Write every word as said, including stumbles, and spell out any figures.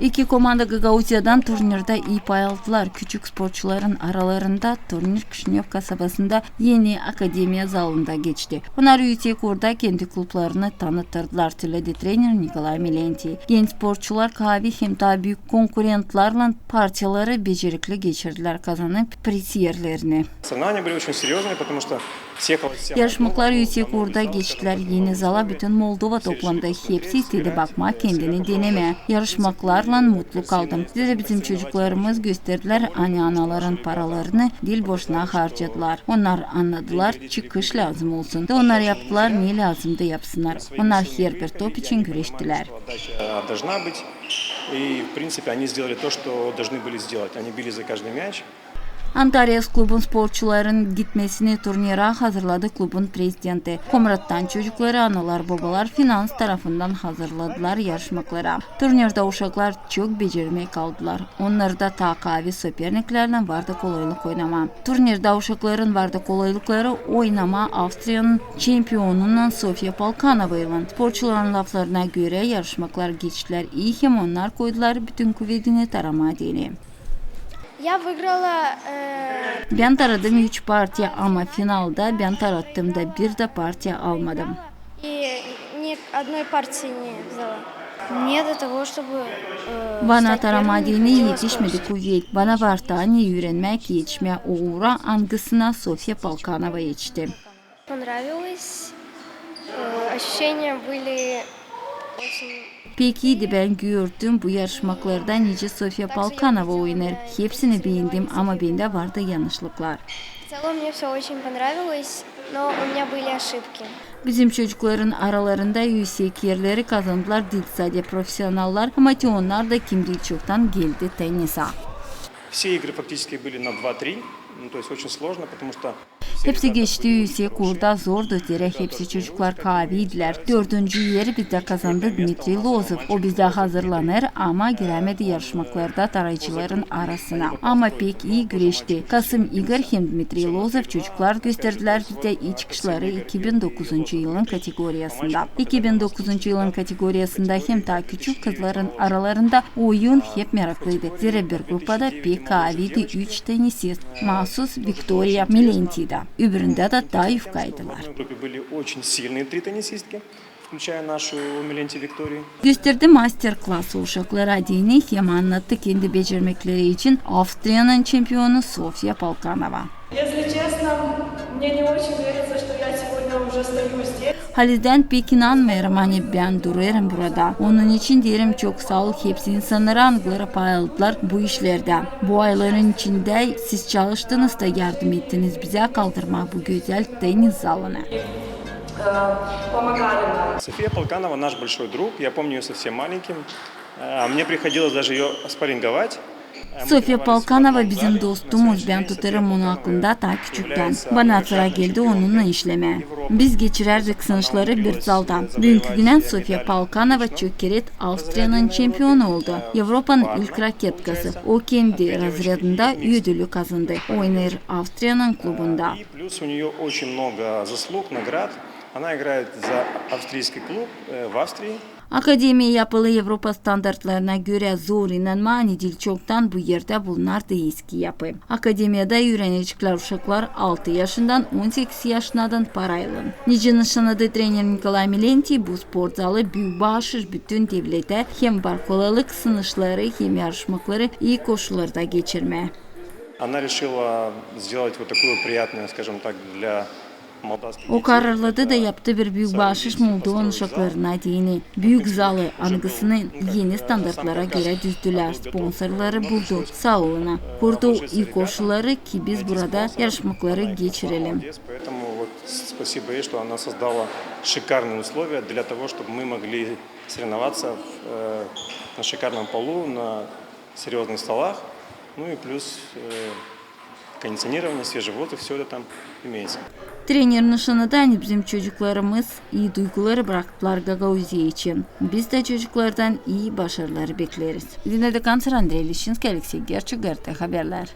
İki komanda Gagauziyadan turnirda ii pay aldılar. Küçük sportçuların aralarında turnir Kişinöv kasabasında eni akademiya zalında geçti. Onnar üüsek uurda kendi klublarını tanıttırdılar, sölädi trener Nikolay Milentiy. Genç sportçular kaavi hem taa büük konkurentlärlän partiyaları becerikli geçirdilär, kazanıp priz erlerini. Соревнования были очень серьёзные, потому что съехалась вся Yarışmaklar üüsek uurda geçtilär. Eni zala bütün Moldova toplandı. Hepsi istedi bakmaa, kendini denemää. Yarışmaklarlan mutlu kaldım. Zerä bizim çocuklarımız gösterdilär, ani anaların paralarını diil boşuna harcadılar. Onnar annadılar, çıkış lääzım olsun. Da onnar yaptılar, ne lääzımdı yapsınnar. Onnar herbir top için güreştilär. Отдача должна быть. И, в принципе, они сделали то, что должны были сделать. Они били за каждый мяч. Antares klubun sportçuların gitmesini turnirä hazırladı klubun prezidenti. Komrattan çocukları analar-bobalar finans tarafından hazırladılar yarışmaklara. Turnirda uşaklar çok becermäk aldılar. Onnarda taa kaavi soperniklärlän vardı kolaylık oynamaa. Turnirda uşakların vardı kolaylıkları oynamaa Avstriyanın çempionunnan Sofia Polkanovaylan. Sportçuların laflarına görä, yarışmaklar geçtilär ii hem onnar koydular bütün kuvedini taramaa deyni. Я выиграла, э, Bän taradım üç partiya, ama finalda bän tarattım da bir dä partiya almadım. И ни одной партии не взяла. Мне до того, чтобы, э, Bana stать taramaa первым, deyni приходилось етişmedi kuvet. Bana vardı ani üürenmäk etişmää o uura, angısına Sofia Polkanova etişti. Понравилось. Э, ощущения были очень Pek iidi, bän gördüm bu yarışmaklarda nicä Sofia Polkanova oynêêr. Hepsini beendim, ama bendä vardı yanışlıklar. В целом мне всё очень понравилось, но у меня были ошибки. Bizim çocukların aralarında üüsek erleri kazandılar diil sade profesionallar, ama te onnar da, kim diil çoktan geldi tennisä. Все игры фактически были на два-три, ну, то есть очень сложно, потому что Hepsi geçti üüsek uurda, zordu, zerä hepsi çocuklar kaaviydilär. Dördüncü eri bizdä kazandı Dmitriy Lozov. O bizdä hazırlanêr, ama girämedi yarışmaklarda tarayıcıların arasına. Ama pek ii güreşti. Kasım İgor hem Dmitriy Lozov çocuklar gösterdilär bizdä ii çıkışları iki bin dokuzuncu yılın kategoriyasında. İki bin dokuzuncu yılın kategoriyasında hem taa küçük kızların aralarında oyun hep meraklıydı. Zerä bir grupada pek kaaviydi üç tennisist. Maasuz Viktoriya Milentiyda. Öbüründä dä taa yufkaydılar. В группе были очень сильные три теннисистки, включая нашу Миленти Викторию. Gösterdi master-klassı uşaklara deyni hem annattı kendi becermekleri için Avstriyanın çempionu Sofia Polkanova. Если честно, мне не очень верится, что я сегодня уже стою здесь. Halizdän pek inanmêêrım, ani bän durêrım burada. Onun için deerim çok saa ol hepsi insannara, angıları pay aldılar bu işlerdä. Bu ayların içindä siz çalıştınız da yardım ettiniz bizä kaldırmaa bu gözäl tennis zalını. София Полканова наш большой друг, я помню её совсем маленьким. Э, мне приходилось даже её спарринговать. Sofia Polkanova bizim dostumuz. Bän tutêrım onu aklımda taa küçüktän. Bana sıra geldi onunnan işlemää. Biz geçirärdik sınışları bir zalda. Büünkü günä Sofia Polkanova çok kerä Avstriyanın çempionu oldu. Evropanın ilk raketkası. O kendi razredindä ödülü kazandı. Oynêêr Avstriyanın klubunda. Плюс у неё очень много заслуг, наград. Она играет за австрийский клуб, э, в Австрии. Akademiya yapılı Evropa standartlarına görä. Zor inanmaa, ani diil çoktan bu erdä bulunardı eski yapı. Akademiyada üürenecekler uşaklar altı yaşından on sekiz yaşınadan paraylan. Nicä nışannadı trener Nikolay Milentiy, bu sport zalı büük baaşış bütün devletä hem var kolaylık sınışları hem yarışmakları ii koşullarda geçirmää. Она решила сделать вот такую приятную, скажем так, для молдавских детей. O kararladı da yaptı bir büük baaşış Moldovan uşaklarına deyni. Büük zalı, angısını eni standartlara görä düzdülär, sponsorları buldu, saa olun ona. Kurdu ii koşulları, ki biz burada yarışmakları geçirelim. Поэтому вот спасибо ей, что она создала шикарные условия для того, чтобы мы могли соревноваться в, э, на шикарном полу, на серьёзных столах. Ну и плюс, э, кондиционирование, свежий воздух, всё это там имеется. Trener nışannadı, ani bizim çocuklarımız ii duyguları bıraktılar Gagauziya için. Biz dä çocuklardan ii başarıları bekleeriz. Zinaida Kantsar, Andrey Lişinskiy, Aleksey Gerçuk, GRT Haberlär.